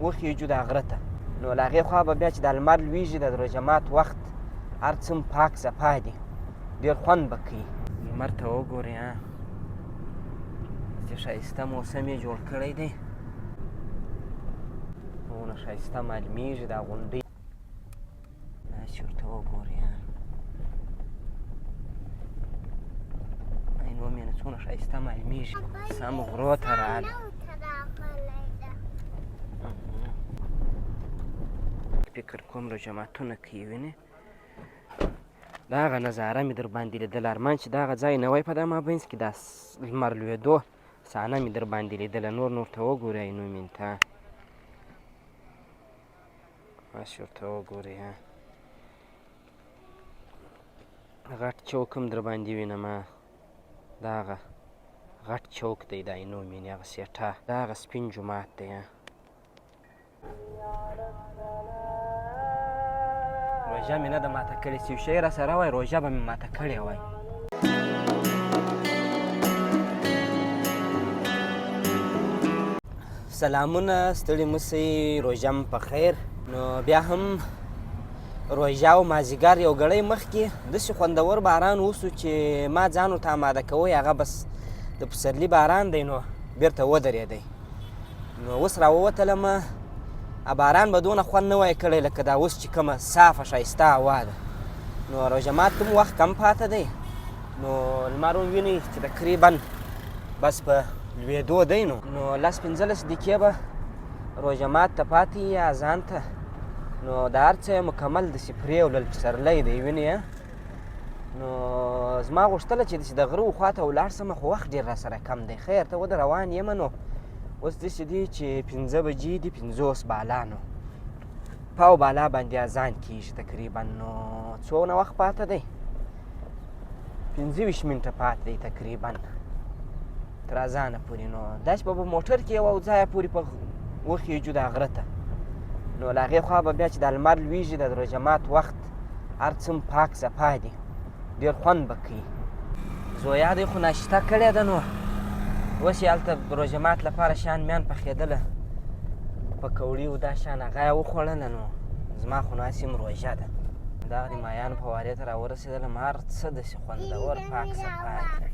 وخېژو دا غره ته، نو له هغې خوا به بیا چې دا لمر لوېږي د روژه مات وخت هر څه پاک صفا دي، ډېر خوند به کوي. لمر ته وګورئ ها، چې ښایسته موسم یې جوړ کړی دی، ونه ښایسته معلومیږي دا غونډۍ. داسې ورته وګورئ ها، عینو مېنه څونه ښایسته معلومیږي. سم غرو ته راغله. فکر کوم روژه ماتونه کوي، وینې دا هغه نظاره مې در باندې لیدله. ارمان چې دا هغه ځای نه وای په دا مابینځ کې، دا لمر لوېدو صحنه مې در باندې لیدله. نور نور ته وګورئ عینو مېنې ته، هسې ورته وګورئ ها. غټ چوک هم در باندې وینم، دا هغه غټ چوک دی د عینو مېنې، هغه سیټه، دا هغه سپین جومات دی. روژه مې نه ده ماته کړې، چې یو شی راسره وای روژه به مې ماته کړې وای. سلامونه، ستړي مه سئ، روژه مو په خیر. نو بیا هم روژه او مازیګر یو ګړی مخکې داسې خوندور باران وسو چې ما ځان ورته اماده کوی، هغه بس د پسرلي باران دی، نو بیرته ودرېدی. نو اوس راووتلم، باران به دونه خوند نه وای کړی لکه دا اوس چې کومه صافه ښایسته هوا ده. نو روژه مات هم وخت کم پاته دی، نو لمر هم وینئ چې تقریبا بس په لوېدو دی. نو لس پنځلس دقیقې به روژه مات ته پاتې وي اذان ته، نو د هر څه یې مکمل داسې پرېولل پسرلی دی وینې. نو زما غوښتله چې داسې د غره خوا ته ولاړ سم، خو وخت ډېر راسره کم دی. خیر ته وده روان یم. نو اوس داسې دي چې 5 بجې دي، 50 بالا، نو پاو بالا باندې اذان کېږي تقریبا. نو څونه وخت پاته دی؟ 25 منټه پاتې دی تقریبا تر اذانه پورې. نو داسې به په موټر کې یوه ځایه پورې په وخېژو دا غره ته، نو له هغې خوا به بیا چې دا لمر لوېږي د روژه مات وخت هر څه پاک صفا دي، ډېر خوند به کوي. زویا دی خو ناشته کړې ده، نو اوس یې هلته روژه مات لپاره شیان میان پخېدله، پکوړې او دا شیان هغه یې وخوړله. نو زما خو نو هسې هم روژه ده. دا د مایانو فوارې ته راورسېدلم، هر څه داسې خوندور پاک صفا دي.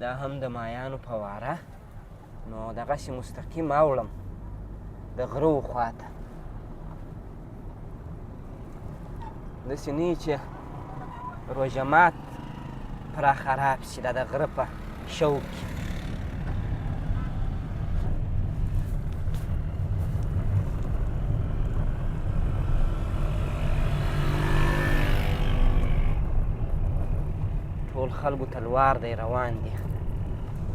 دا هم د مایانو فواره، نو دغسې مستقیم اوړم د غره و خواته، داسې نه وي چې روژه مات پرا خراب شي دا د غره په شوق کې. ټول خلکو تلوار دی، روان دي،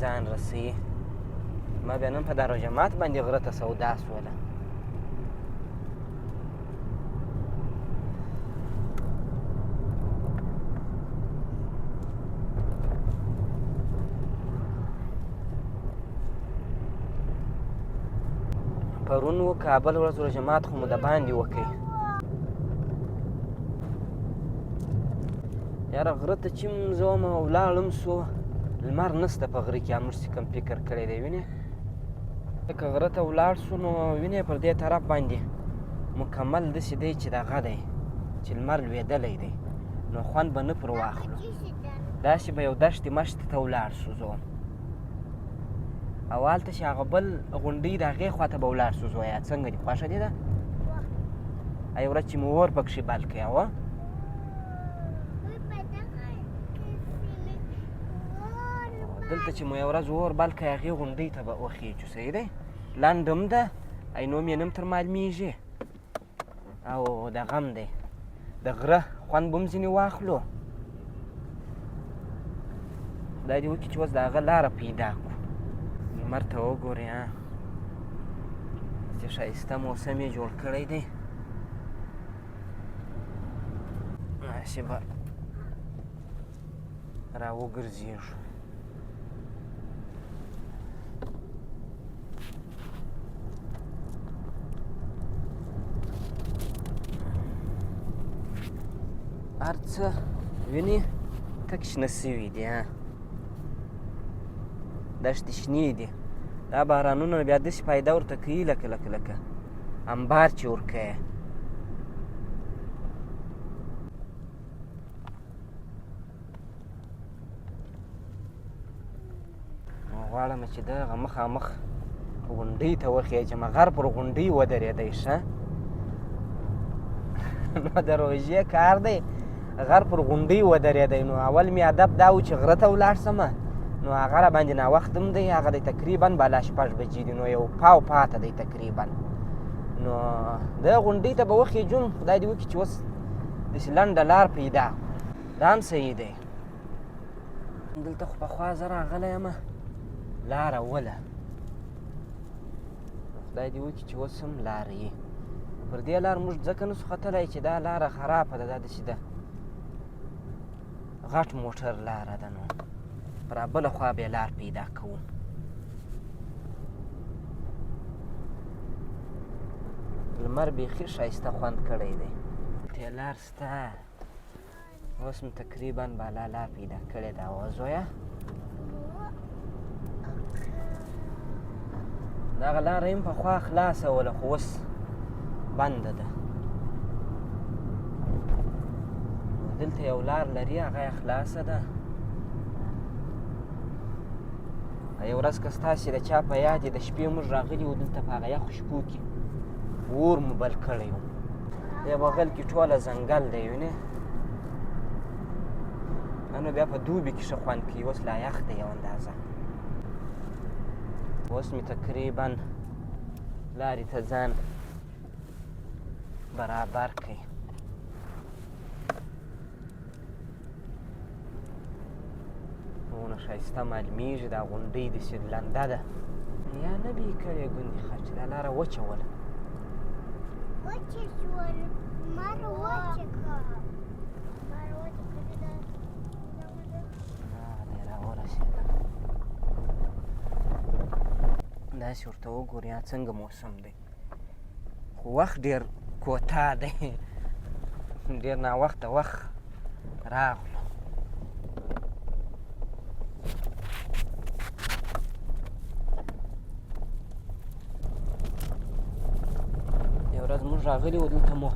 ځان رسوي. ما بیا نن په دا روژه مات باندې غره ته سودا سوله. پرون و کابل ورځ روژه مات خو مو د باندې وکړي. یاره غره ته چې زه وم او ولاړم سو، لمر نسته په غره کې، موږ چې کوم فکر کړی دی وینې. که غره ته ولاړ سو نو وینې پر دې طرف باندې مکمل داسې دی چې دغه دی چې لمر لوېدلی دی، نو خوند به نه پر واخلو. داسې به یو دښتې مشتې ته ولاړ سو زه او هلته چې هغه بل غونډۍ د هغې خوا ته به ولاړ سو. زویه څنګه دي، خوښه دي ده؟ ای ورځ چې مو اور پکښې بل کړی او دلته چې مو یو ورځ اور بل کړی هغې غونډۍ ته به وخېجو. صحیح دی، لنډ هم ده، عینو مېنه هم تر معلومیږي او د غم دی، د غره خوند به هم ځینې واخلو. خدای دې وکړي چې اوس د هغه لاره پیدا کړو. لمر ته وګورئ ها، چې ښایسته موسم یې جوړ کړی دی. هسې به راوګرځېږو. هر څه ویني تک شنه سوي دي، ها دښتې شنې دي. دا بارانونه بیا داسې فایده ورته کوي لکه لکه لکه انبار چې ورکوې. نو غواړم چې دغه مخامخ غونډۍ ته وخېژم، غر پر غونډۍ ودرېدی ښه. نو د روژې کار دی، غر پر غونډۍ ودرېدی. نو اول مې هدف دا و چې غره ته ولاړ شم، نو هغه را باندې ناوخت هم دی، هغه دی تقریبا بالا 6 بجې دي، نو یو پاو پاته دی تقریبا. نو د غونډۍ ته به وخېژم، خدای دې وکړي چې اوس داسې لنډه لار پیدا کړو. دا هم صحیح دی. دلته خو پخوا زه راغلی یم، لاره وله، خدای دې وکړي چې اوس هم لاره یي. پر دې لار موږ ځکه نه سو ختلی چې دا لاره خرابه ده، دا داسې ده غټ موټر لاره ده، نو پر بله خوا به یې لار پیدا کوو. لمر بیخي ښایسته خوند کړی دی. دې لار سته، اوس مې تقریبا بالا لار پیدا کړې ده. وزویه دغه لاره هم پخوا خلاصه وله، خو اوس بنده ده. دلته یو لار لري، هغه یې خلاصه ده. یو ورځ که ستاسې د چا په یاد د شپې موږ راغلي وو دلته په هغه یخو شپو کې، اور مو بل کړی و. دې بغل کې ټوله ځنګل دی، وینې؟ نو بیا په دوبي کې ښه خوند کوي، اوس لا یخ دی یو اندازه. اوس مې تقریبا لارې ته ځان برابر کړی. ونه ښایسته معلومیږي، دا غونډۍ داسې لنده ده، یا نه به یې کړې ګوندې ښه چې دا لاره وچه وله. وچه شول، لمر وچه کړه، لمر وچه کړې ده. دی راورسېدم، داسې ورته وګورئ څنګه موسم دی، خو وخت ډېر کوتاه دی، ډېر ناوخته وخت راغلو. یو ورځ موږ راغلي وو دلته، مو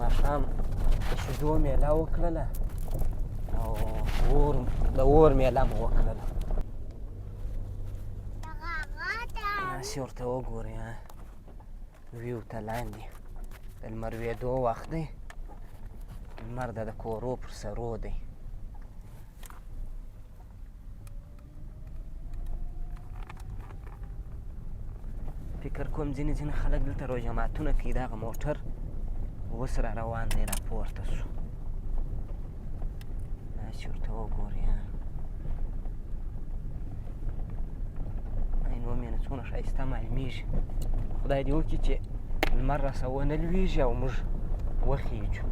ماښام د شیدو میله وکړله او اور د اور میله مو وکړله. داسې ورته وګورئ ویو ته لاندې د لمر لوېدو وخت دی، لمر د کورو پر سرو دی. فکر کوم ځینې ځینې خلک دلته روژه ماتونه کوي. دغه موټر اوس را روان دی، راپورته شو. داسې ورته وګورئ، عینو مېنه څونه ښایسته معلومیږي. خدای دې وکړي چې لمر راسره ونه لوېږي او موږ وخېژو.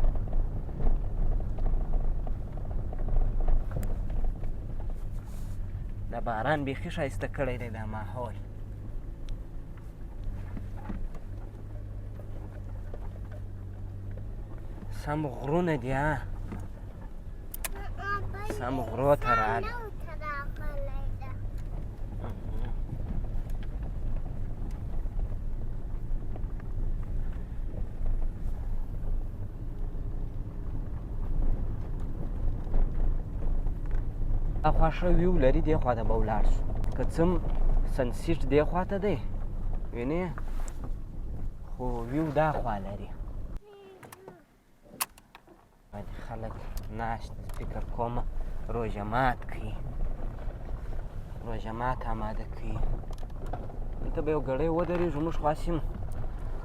دا باران بیخي ښایسته کړی دی دا ماحول. سم غرونه دي، ها سم غرو ته راغله. اخوا ښه ویو لري، دې خوا ته به ولاړ شو. که څه هم سنسیټ دې خوا ته دی، وینې، خو ویو دا خوا لري. باندې خلک ناست، فکر کوم روژه مات کوي، روژه مات آماده کوي. دلته به یو ګړی ودرېږو، موږ خو هسې هم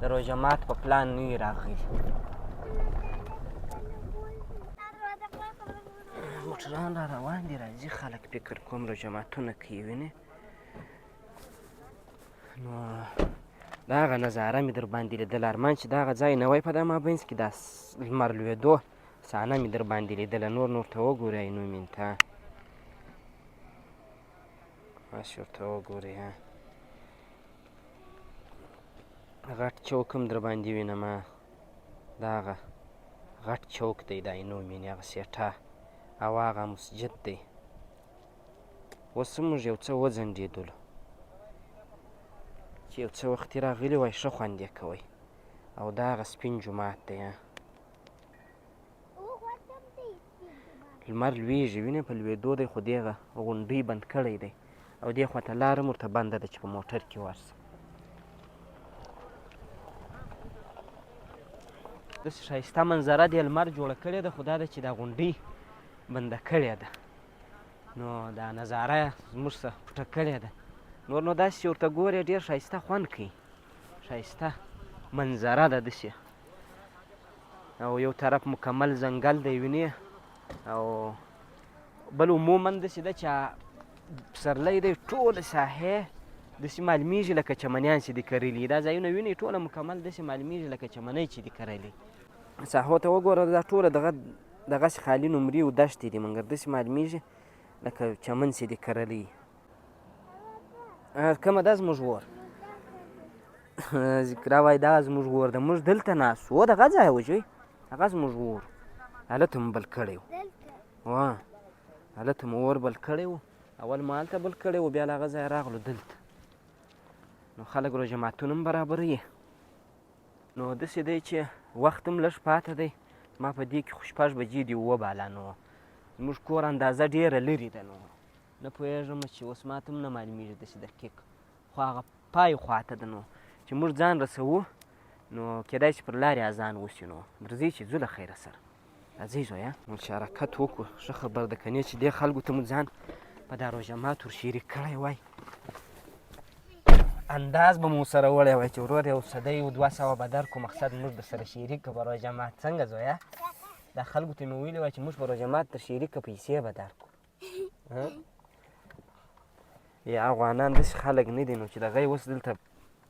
د روژه مات په پلان نه یو راغلي. موټران را روان دي، راځي خلک، فکر کوم روژه ماتونه کوي، وینې. نو دغه نظاره مې در باندې لیدله، ارمان چې دغه ځای نه وای په دا مابینځ کې، دا لمر لوېدو صحنه مې در باندې لیدله. نور نور ته وګورئ عینو مېنې ته، هسې ورته وګورئ. ها غټ چوک هم در باندې وینم، دغه غټ چوک دی د عینو مېنې، هغه سیټه او هغه مسجد دی. اوس هم موږ یو څه وځنډېدلو، چې یو څه وختي راغلي وای ښه خوند یې کوی. او دا هغه سپین جومات دی. لمر لویږي، وینې په لوېدو دی، خو دې هغه غونډۍ بند کړی دی او دې خواته لار هم ورته بنده ده چې په موټر کې ورسم. داسې ښایسته منظره دې لمر جوړه کړې ده، خو دا ده چې دا غونډۍ بنده کړې ده، نو دا نظاره زموږ څخه پټه کړې ده. نور نو داسې چې ورته ګورې ډېر ښایسته خوند کوي، ښایسته منظره ده داسې. او یو طرف مکمل ځنګل دی وینې، او بل عموما داسې ده چې پسرلی دی، ټوله ساحې داسې معلومیږي لکه چمنیان چې دي کرلي. دا ځایونه وینې ټوله مکمل داسې معلومیږي لکه چمنۍ چې دي کرلي. ساحو ته وګوره، دا ټوله دغه دغسې خالي نمرې او دښتې دي، مګر داسې معلومیږي لکه چمن چې دي کرلی. کومه ده زموږ ور؟ ذکرا وایي دا زموږ ور ده، موږ دلته ناست وو، دغه ځای و جوی، هغه زموږ ور، هلته مو بل کړی و. هلته مو اور بل کړی و، اول مو هلته بل کړی و، بیا له هغه ځایه راغلو دلته. نو خلک روژه ماتونه هم برابروي. نو داسې دی چې وخت هم لږ پاته دی، ما په دې کې خو 6 بجې دي 7 بالا، نو زموږ کور اندازه ډېره لرې ده، نو نه پوهېږم چې اوس ماته هم نه معلومېږي داسې دقیق، خو هغه پای خواته ده، نو چې موږ ځان رسوو نو کېدای شي پر لارې اذان وشي. نو درځئ چې ځو له خیره سره، راځئ زویه مشارکت وکړو. ښه خبر ده کنې چې دې خلکو ته مو ځان په دا روژه مات ور شریک کړی وای، انداز به مو سره وړی وای چې ورور یو څه دی 200 به درکړو، مقصد موږ در سره شریک کړو په روژه مات. څنګه زویه؟ دا خلکو ته مې ویلي وای چې موږ په روژه مات در شریک کړو، پیسې به درکړو. یا افغانان داسې خلک نه دي، نو چې دغه یې اوس دلته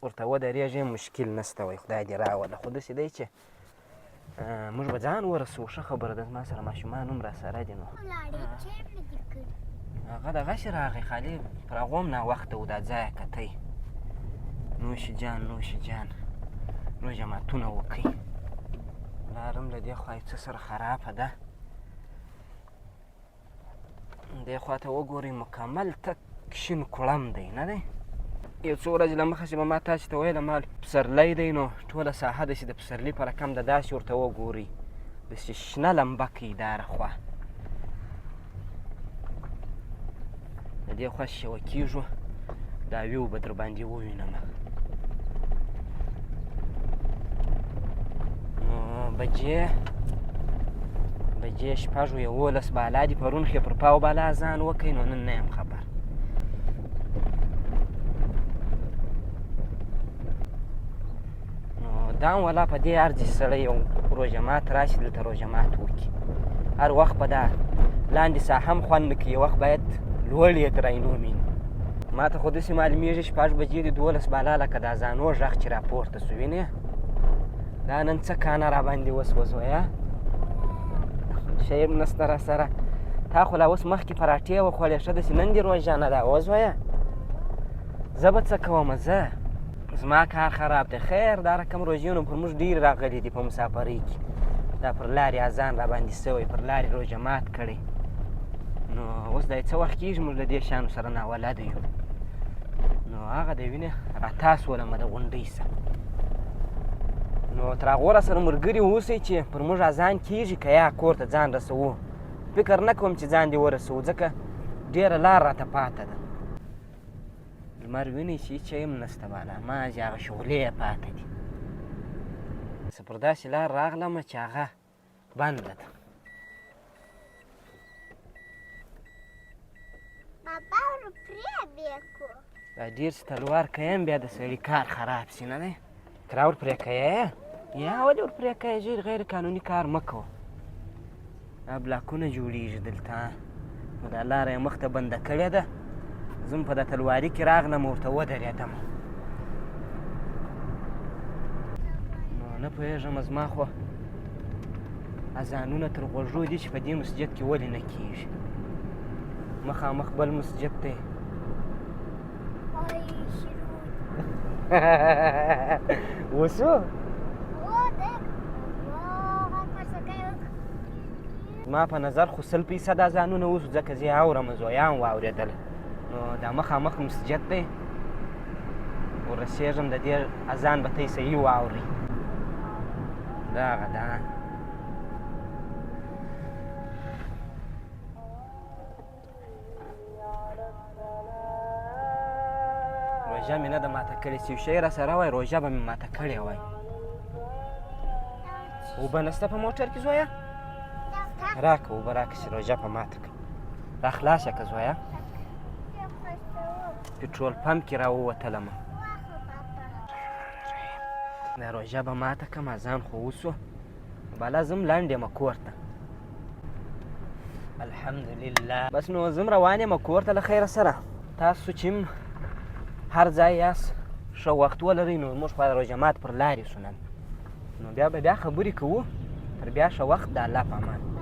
ورته ودرېږي مشکل نشته، وایي خدای دې راوله. خو داسې دی چې موږ به ځان ورسوو. ښه خبره ده، زما سره ماشومان هم راسره دي. نو هغه دغسې راغی، خالي پر هغو هم ناوخته و، دا ځای کتی. نوش جان، نوش جان، روژه ماتونه وکئ. لار هم له دې خوا یې څه سره خرابه ده، دې خوا ته وګورئ مکمل تک شین کوړم دی، نه دی؟ یو څو ورځې له مخه چې به ما تاسې ته ویله مال پسرلی دی، نو ټوله ساحه داسې د پسرلي په رقم ده، داسې ورته وګورئ، داسې شنه لمبه کوي داره خوا. د دې خوا چې شوه کېږو دا ویو به در باندې ووینم. نو بجې 6:11 بالا دي، پرون خو یې پر پاو بالا اذان وکړی، نو نن نه یم خبر. نو دا هم ولا په دې ارزي سړی یو روژه مات راشي دلته روژه مات وکړي. هر وخت به دا لاندې ساحه هم خوند نه کوي، یو وخت باید لوړ یې تر عینو مینې. ما ته خو داسې معلومېږي 6 بجې دي 12 بالا، لکه د اذانو غږ چې راپورته سو، وینې دا نن څه کانه راباندې وسوځویه، شی هم نسته راسره. تا خو لا اوس مخکې پراټې وخوړې، ښه داسې نن دې روژه نه ده وزویه، زه به څه کوم؟ زه زما کار خراب دی. خیر دا رقم روژې نو پر موږ ډېرې راغلي دي په مسافرۍ کې، دا پر لارې اذان راباندې سوی، پر لارې روژه مات کړی. نو اوس دا څه وخت کېږي موږ له دې شیانو سره ناولده یو. نو هغه دی وینې راتا سولمه د غونډۍ سه. نو تر هغو راسره ملګري اوسئ چې پر موږ اذان کېږي که یا کور ته ځان رسوو. فکر نه کوم چې ځان دې ورسوو، ځکه ډېره لار راته پاته ده. لمر وینئ چې هېڅ شی هم نشته بالا، مازې هغه شغلې یې پاته دي. څه پر داسې لار راغلمه چې هغه بنده ده. بابا ور پرې بېکو. دا ډېر چې تلوار کوي هم بیا د سړي کار خراب سي، نه دی؟ کرا ور پرې کوې؟ یا ولې ور پرې کوې؟ ژر غیر قانوني کار مه کوه. دا بلاکونه جوړېږي دلته، نو دا لاره یې مخته بنده کړې ده. زه هم په دا تلواري کې راغلم ورته ودرېدم. نو نه پوهېږم، زما خو اذانونه تر غوږو دي چې په دې مسجد کې ولې نه کېږي. مخامخ بل مسجد دی. وسو زما په نظر خو 100% اذانونه وسو، ځکه زه یې اورم، زویان واورېدل. نو دا مخامخ مسجد دی، ورسېږم د دې اذان به ته صحیح واورئ. دغه ده. روژه مې نه ده ماته کړې، چې یو شی راسره وای روژه به مې ماته کړې وای. اوبه نشته په موټر کې زویه؟ راکه اوبه راکه چې روژه په ماته کړه. را خلاصه که زویه. پټرول پمپ کې راووتلم. دا روژه به ماته کړم، اذان خو وسو. بالا زم لنډ یم کور ته. الحمدلله. بس نو زم روان یم کور ته له خیره سره. تاسو چې هر ځای یاست ښه وخت ولرئ. نو موږ خو د روژه مات پر لارې سو نن، نو بیا به بیا خبرې کوو. تر بیا ښه وخت، د الله په امان.